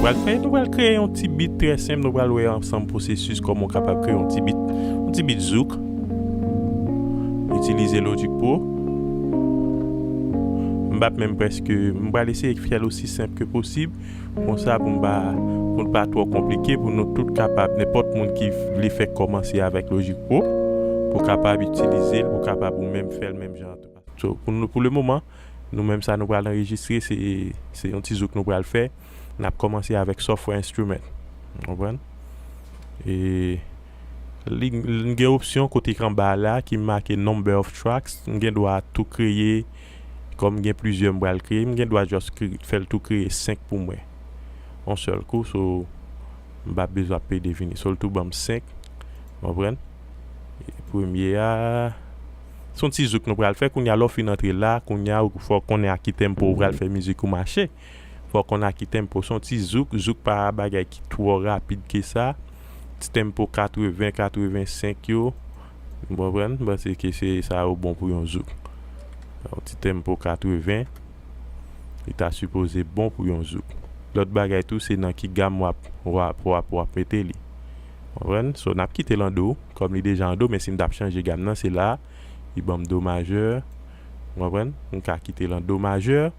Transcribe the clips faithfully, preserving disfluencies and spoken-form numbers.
Pral fè, nou pral kreye yon ti beat trè senp, nou pral wè ansanm pwosesis kòman w kapab kreye yon ti beat, yon ti beat zouk. Itilize Logic Pro. M p ap menm prèske, m pral eseye fè l osi senp ke posib. Konsa pou m pa, pou l pa twò konplike, pou nou tout kapab, nenpòt moun ki vle fè kòmanse avèk Logic Pro, pou kapab itilize l, pou kapab ou menm fè l menm jan an tou. So, pou nou, pou le moman, nou menm sa nou pral anrejistre, se, se yon ti zouk nou pral fè. N ap kòmanse avèk software instrument. Ou konprann? E li, li gen opsyon kote k anba la ki make number of tracks. M gen dwa tou kreye, kòm gen plizyè m pral kreye, m gen dwa just kre-, fè l tou kreye senk pou mwen. Yon sèl kou, so, m pa bezwen ap pede vini. So, l tou ban m senk. Ou konprann? E premye a, se yon ti zouk nou pral fè. Kounye a, lè w fin antre la, kounye a, ou fò w konnen a ki tempo ou pral fè mizik ou mache. Fò w konnen a ki tempo. Se yon ti zouk. Zouk pa bagay ki twò rapid ke sa. Ti tempo katreven, katrevensenk yo. Ou konprann? M panse ke se sa yo bon pou yon zouk. Yon ti tempo katreven. Li ta sipoze bon pou yon zouk. Lòt bagay tou, se nan ki gam w ap, w ap, w ap, w ap mete li. Konprann? So, n ap kite l an do, kòm li deja an do, men si m t ap chanje gam nan, se la, li ban m do majè. Konprann? M ka kite l an do majè.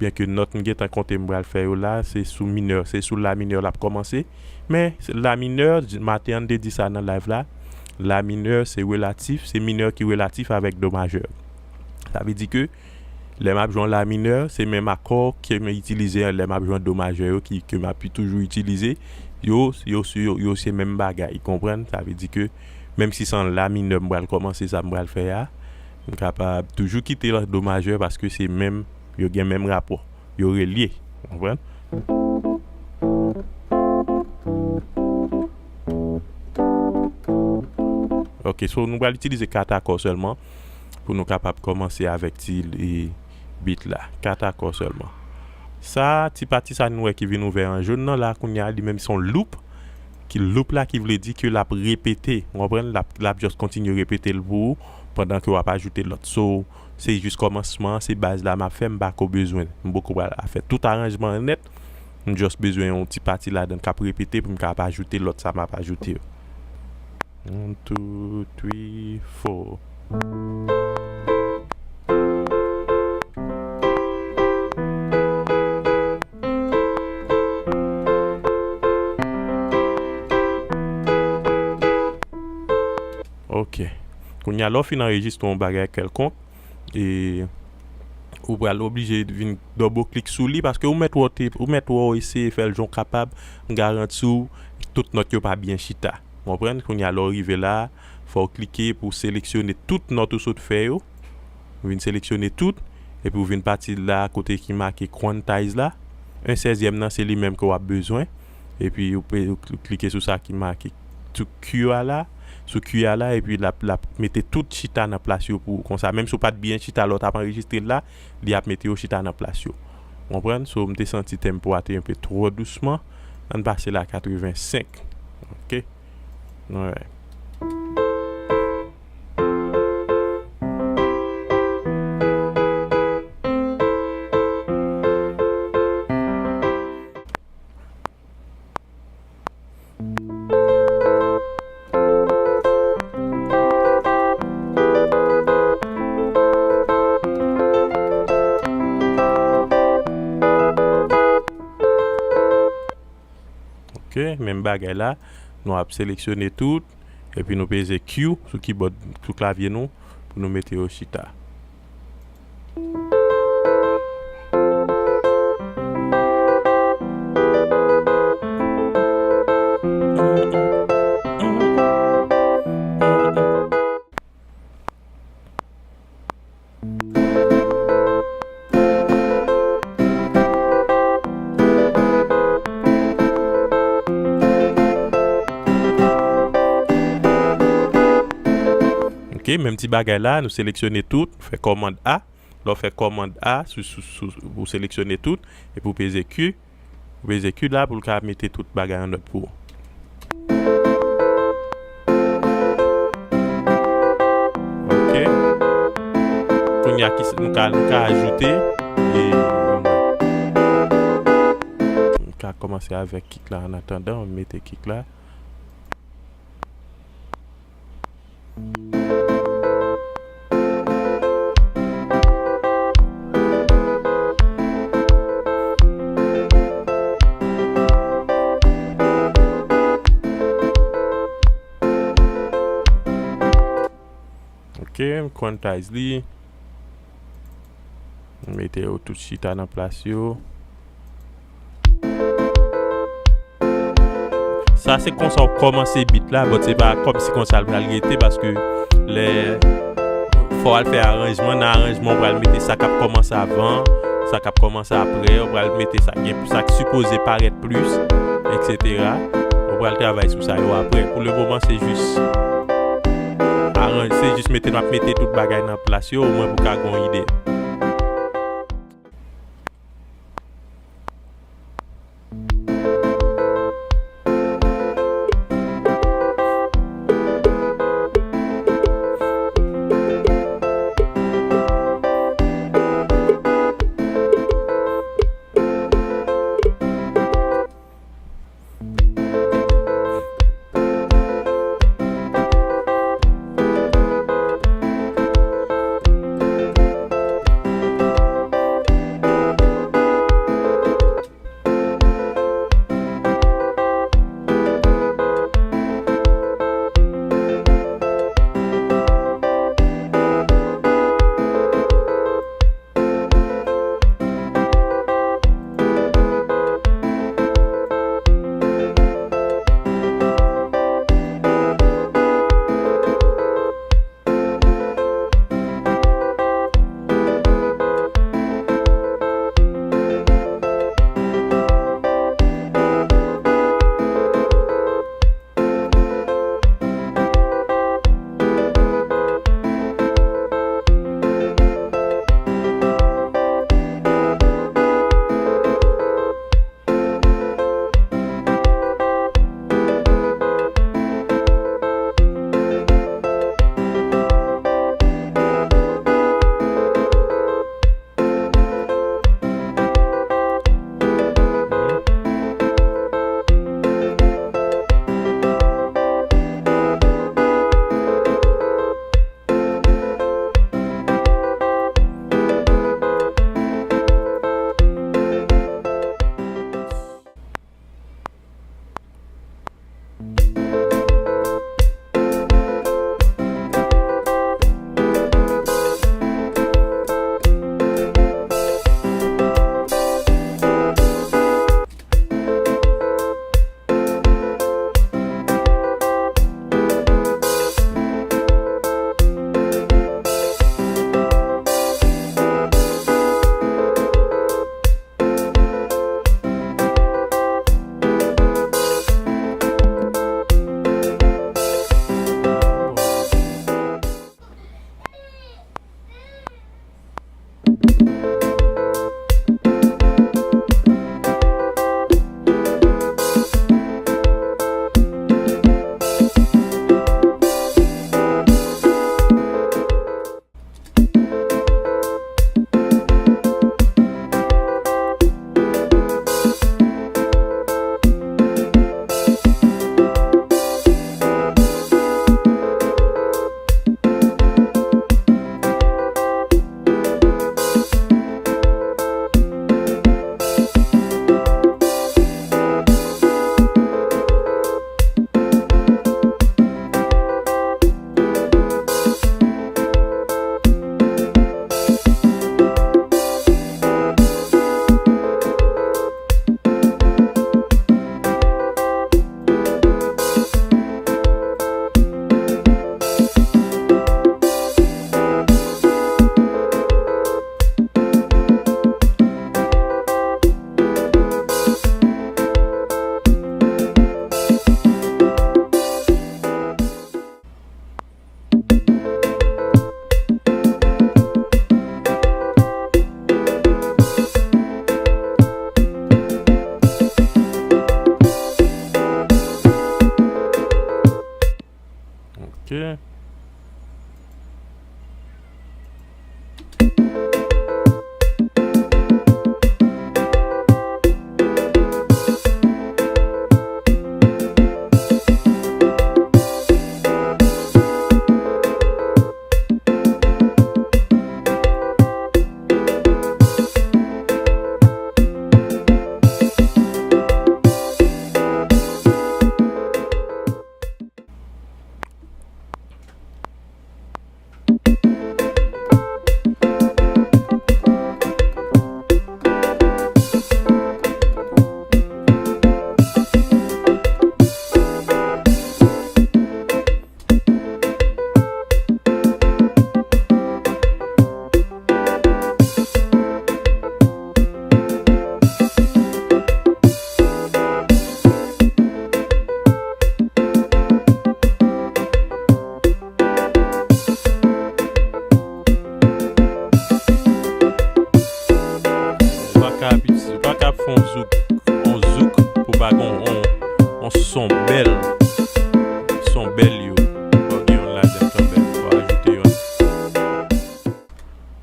Byenke nòt m gentan konte m pral fè yo la, se sou minè, se sou la minè l ap kòmanse. Men, se la minè, maten an, m te di sa nan live la, la minè, se relatif, se minè ki relatif avèk do majè. Sa vle di ke lè m ap jwe yon la minè, se menm akò ke m itilize lè m ap jwe yon do majè yo ki, ke m ap toujou itilize. Yo, yo, yo, yo se menm bagay, konprann? Sa vle di ke menm si se an la minè m pral kòmanse sa m pral fè a, m kapab toujou kite l an do majè paske se menm, yo gen menm rapò. Yo relye, konprann? Ok, so nou pral itilize kat akò sèlman pou nou kapab kòmanse avèk ti, e, beat la. Kat akò sèlman. Sa, ti pati sa nou wè ki vin ouvè an jòn nan la, kounye a, li menm se yon loop. Ki loop la ki vle di ke l ap repete, w konprann? L ap, l ap just kontinye repete l pou ou pandan ke w ap ajoute lòt. So, se jis kòmansman, se baz la m ap fè, m pa ko bezwen. M poko pral fè tout aranjman an nèt. M just bezwen yon ti pati ladan k ap repete pou m kapab ajoute lòt sa m ap ajoute yo. One, two, three, four. Ok. Kounye a, lè w fin anrejistre yon bagay kèlkonk, e ou pral oblije vin double click sou li, paske ou mèt wè w te, ou mèt wè w eseye fè l jan w kapab, m garanti w, tout nòt yo pa byen chita. Konprann? Kounye a, lè w rive la, fò w klike pou w seleksyone tout nòt ou sot fè yo. Ou vin seleksyone tout, epi ou vin pati la kote ki make quantize la. En sèzyèm nan, se li menm ke w ap bezwen. Epi ou pe, ou kl-, klike sou sa ki make sou Q a la. Sou Q a la, epi l ap, l ap mete tout chita nan plas yo pou ou konsa. Menm si w pa t byen chita lè w t ap anrejistre l la, li ap mete yo chita nan plas yo. Konprann? So, m te santi tempo a te enpe twò dousman. Ann pase l a katrevensenk. Ok? Alright. Ok, menm bagay la, nou ap seleksyone tout, epi nou peze Q sou kibòd, sou klavye nou, pou nou mete yo chita. Ok, menm ti bagay la, nou seleksyone tout, fè kòmand A. Lè w fè kòmand A, sou, sou, sou, ou seleksyone tout, epi ou peze Q. Ou peze Q la pou l ka mete tout bagay an nòt pou ou. Ok. Kounye a, ki s-, nou ka, nou ka ajoute, e, nou ka Kòmanse avèk kick la, an atandan m mete kick la. Ok, m quantize li. M mete yo tout chita nan plas yo. Sa se konsa w kòmanse beat la, but se pa kòmsi konsa l pral rete, paske lè fò w al fè aranjman, nan aranjman w pral mete sa k ap kòmanse avan, sa k ap kòmanse apre, w pral mete sa k gen, sa k sipoze parèt plis, et cetera. W pral travay sou sa yo apre. Pou le moman, se jis aranj, se jis mete, m ap mete tout bagay nan plas yo, omwen pou ka gon ide.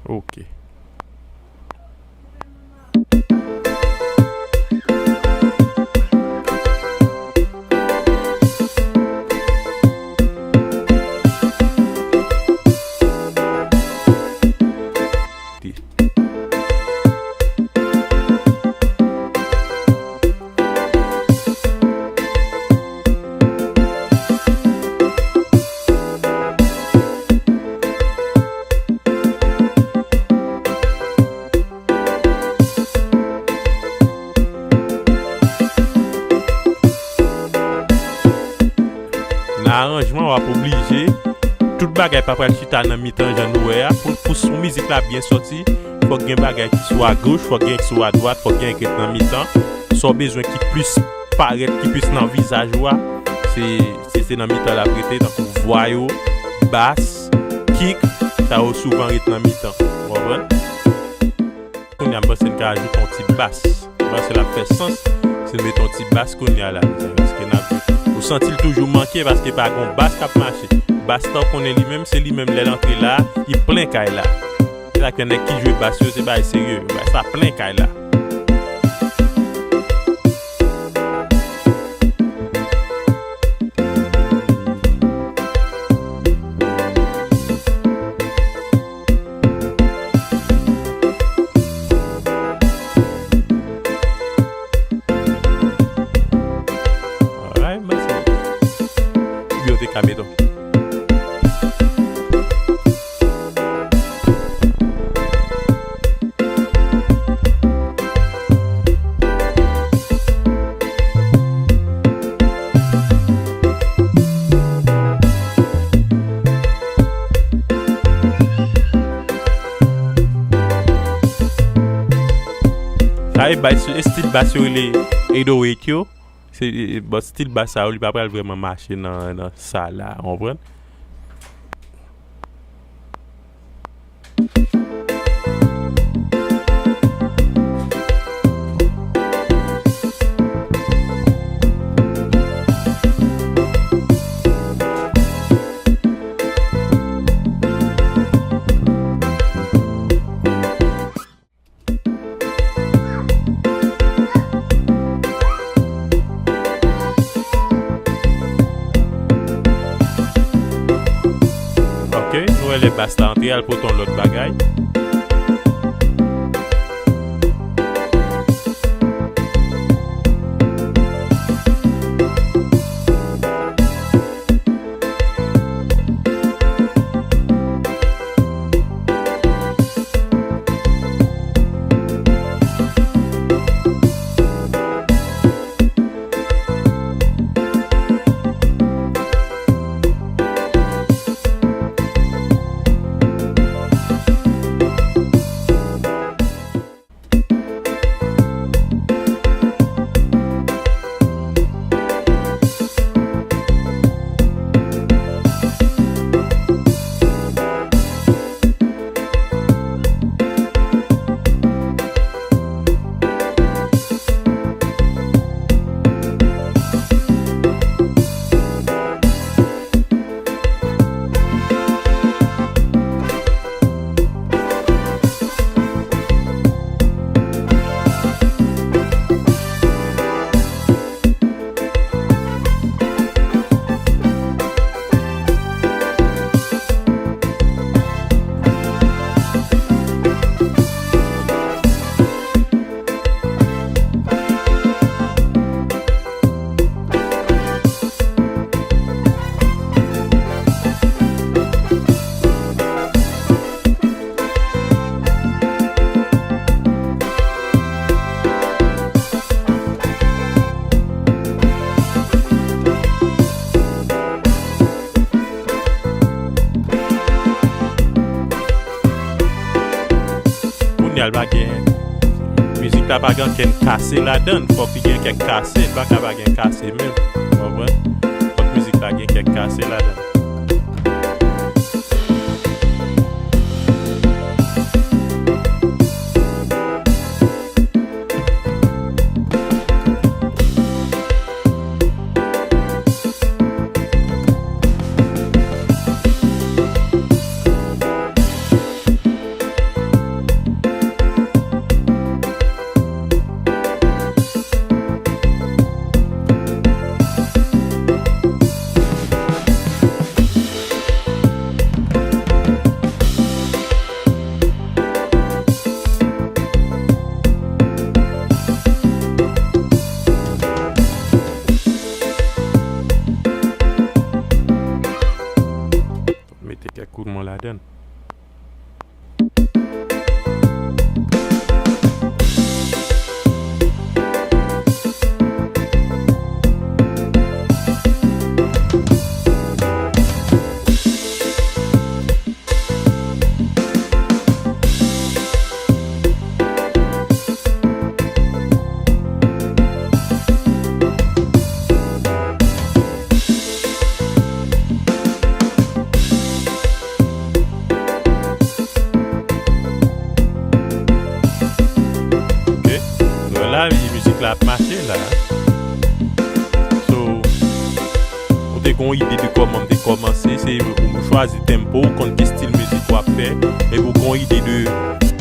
Ok. Nan aranjman, w ap oblije, tout bagay pa pral chita nan mitan jan nou wè a. Pou, pou son mizik la byen sòti, fòk gen bagay ki sou agoch, fòk gen ki sou adwat, fòk gen ki ret nan mitan. Sa w bezwen ki plis parèt, ki plis nan vizaj ou a, se, se, se nan mitan l ap rete, tankou vwa yo, bas, kik, sa yo souvan ret nan mitan. Ou konprann? Kounye a, m panse n ka ajoute yon ti bas. M panse l ap fè sans si n mete yon ti bas kounye a la, mezanmi, paske n ap, ou santi l toujou manke paske pa gon bas k ap mache. Bas la, ou konnen li menm, se li menm lè l antre la, li plen kay la. Se sa k fè nèg ki jwe bas yo, se bagay serye. Bas la plen kay la. Alright, mèsi. Yo te ka mete. Sa e bas, estil bas yo rele eight oh eight yo. Se, e, e, bon, stil bas sa yo, li pa pral vrèman mache nan, nan sa la, ou konprann? Ok, nou wè lè bas la antre, al pote yon lòt bagay. Kounye a l pa gen, mizik la pa gen ankenn kase ladan l, fòk li gen kèk kase, l pa ka pa gen kase menm, ou konprann? Fòk mizik la gen kèk kase ladan l. mizik la ap mache la. So, ou te gen yon ide de kòman m te kòmanse, se ou chwazi tempo, ou konn ki stil mizik w ap fè, epi ou gen yon ide de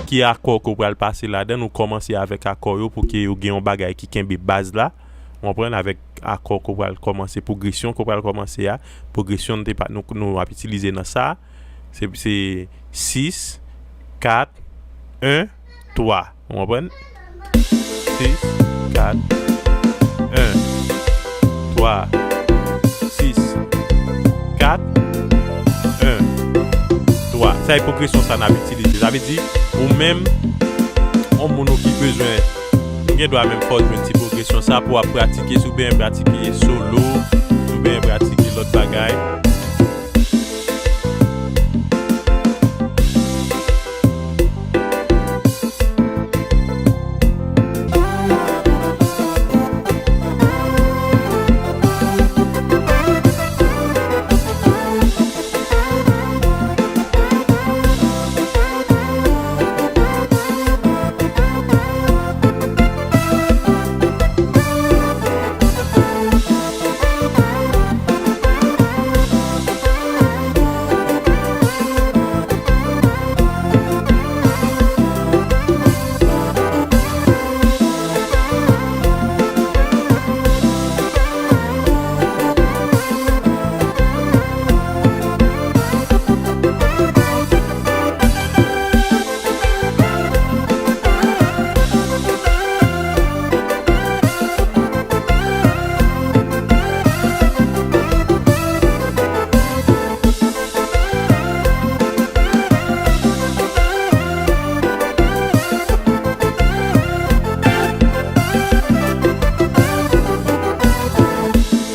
ki akò ke w pral pase ladan l, ou kòmanse avèk akò yo pou ke yo gen yon bagay ki kenbe baz la. Ou konprann? Avèk akò ke w pral kòmanse, pwogresyon ke w pral kòmanse a, pwogresyon nou te pa, nou, nou ap itilize nan sa, se, se sis, kat, en, twa. Ou konprann? Sis, kat, en, twa, sis, kat, en, twa. Sa e pwogresyon sa n ap itilize. Sa vle di, ou menm, yon moun ou ki bezwen, ou gen dwa menm fè w jwenn ti pwogresyon sa pou w ap pratike, si w bezwen pratike solo, si w bezwen pratike lòt bagay.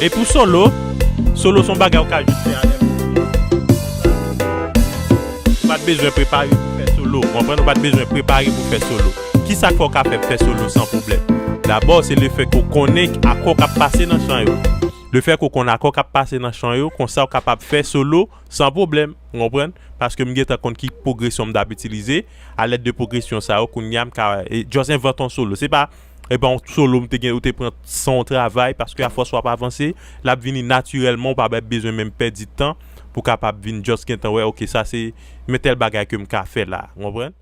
E pou solo, solo se yon bagay ou ka jis fè alèz. Ou pa t bezwen prepare pou fè solo, ou konprann? Ou pa t bezwen prepare pou fè solo. Kisa k fè w ka fè, fè solo san pwoblèm? Dabò, se lefètke w konnen akò k ap pase nan chan yo. Lefètke w konn akò k ap pase nan chan yo, konsa w kapab fè solo san pwoblèm, ou konprann? Paske m gentan konn ki pwogresyon m t ap itilize. Alèd de pwogresyon sa yo, kounye a m ka, e, just envante yon solo. Se pa, e pa yon solo m te gen, ou te pran san yon travay, paske afòs w ap avanse, l ap vini natirèlman, ou pa bezwen menm pèdi tan pou kapab vin just gentan wè, oke, sa se, men tèl bagay ke m ka fè la, ou konprann?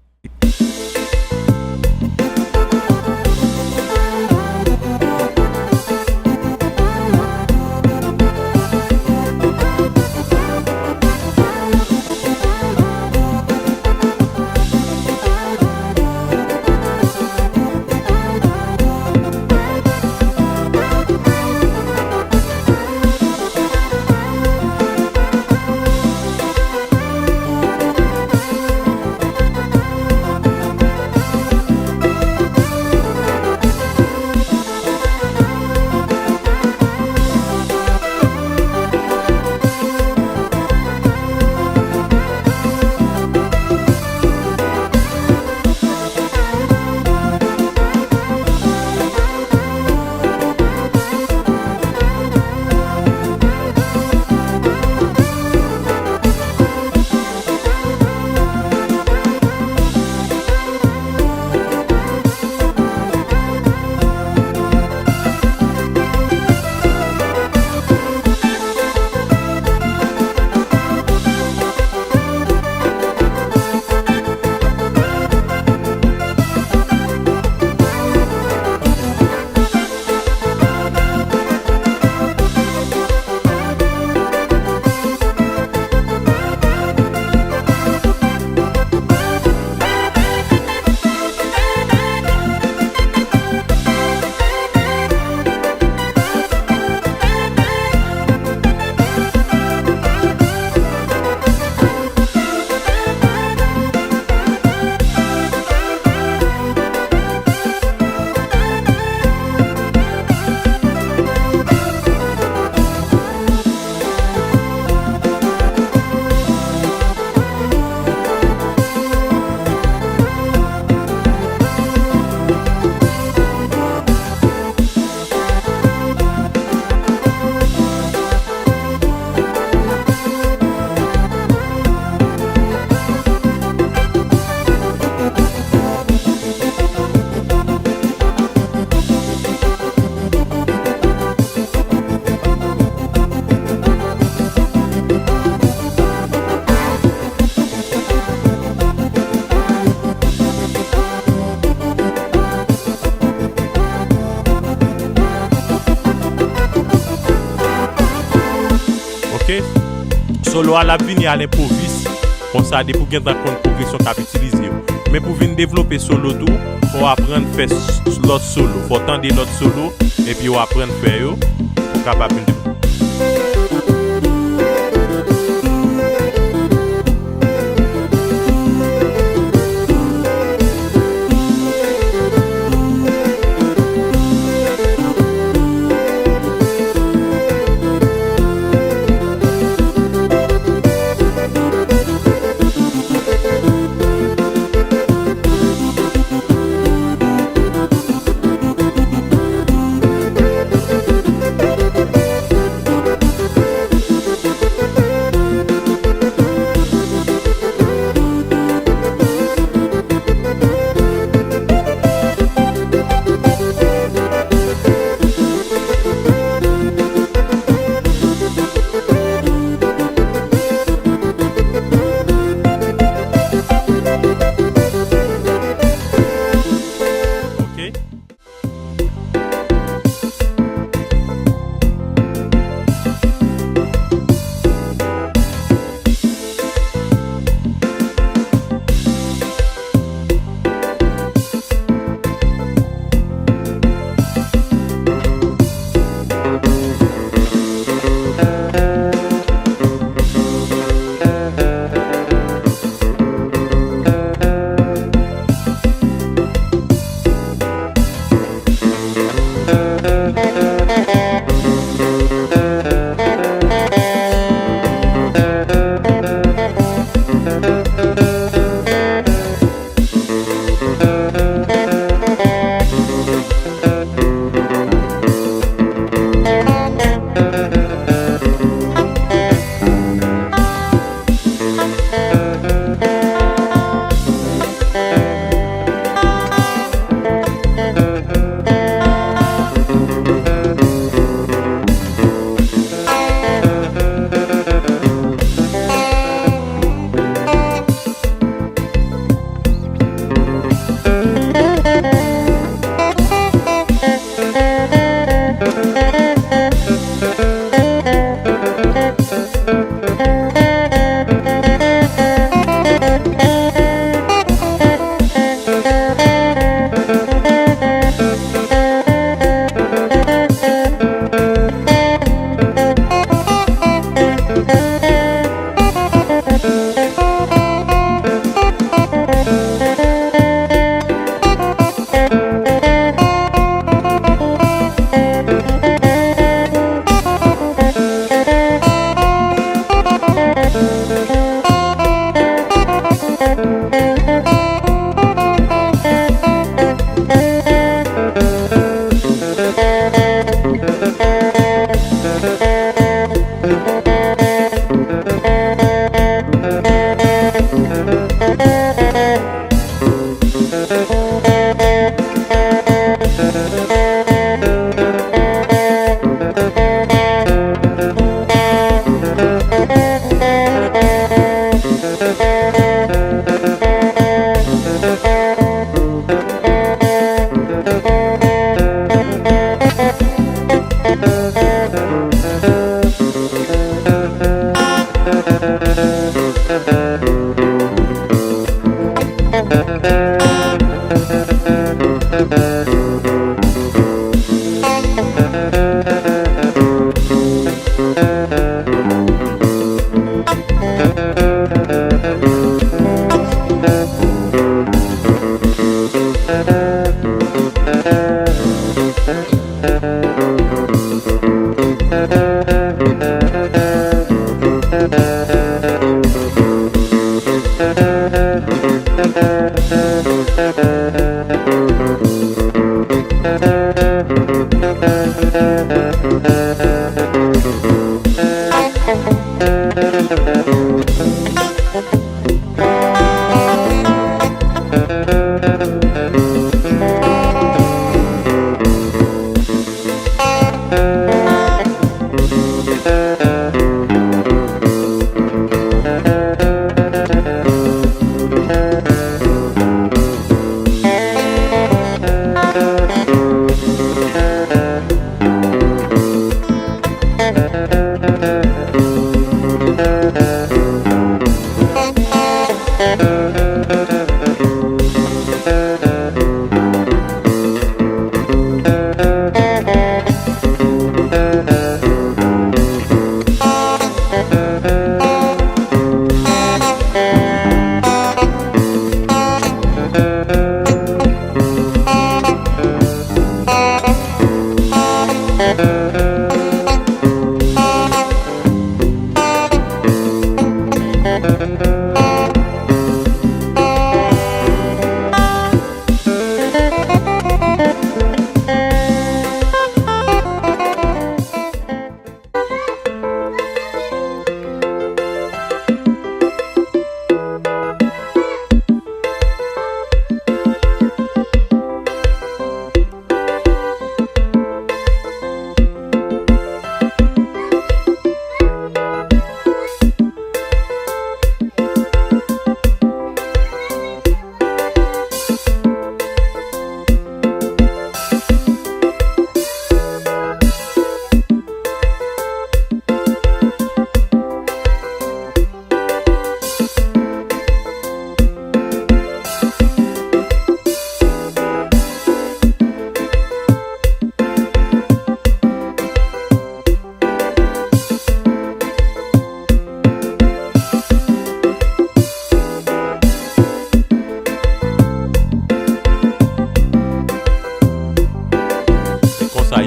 Solo a l ap vini a lenpovis. Konsa, depi w gentan konn pwogresyon k ap itilize yo. Men pou w vin devlope solo tou, fò w aprann fè s-, lòt solo. Fò w tande lòt solo, epi w aprann fè yo, pou w kapab vin devlope. Ok.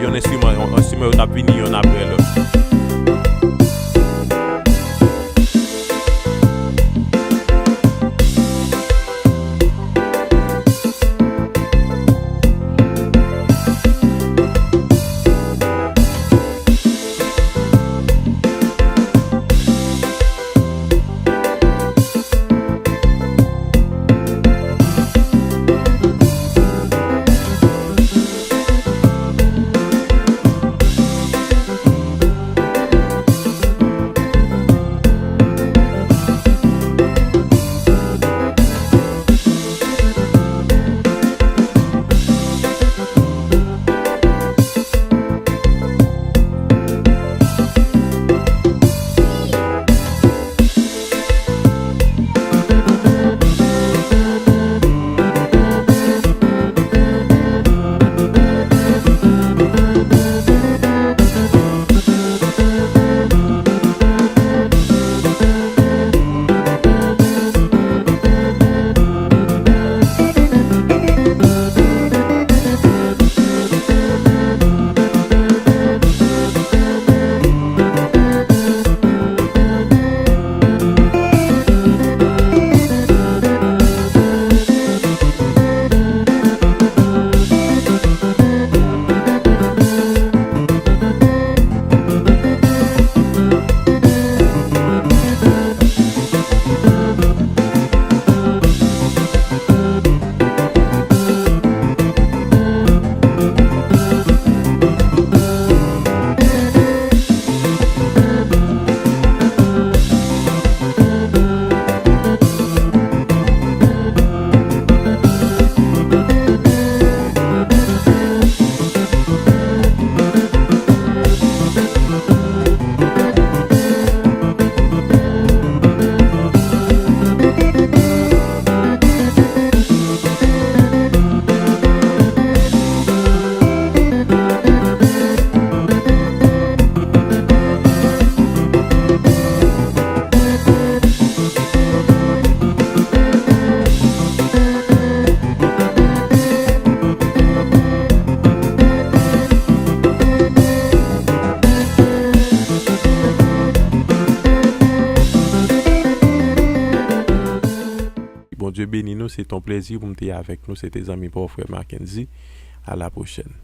Yon enstriman, yon enstriman yo t ap vini yonn apre lòt. Bondye beni nou, se ton plezi pou m te avèk nou, se te zanmi pa w frè Mackenzie. À la prochaine.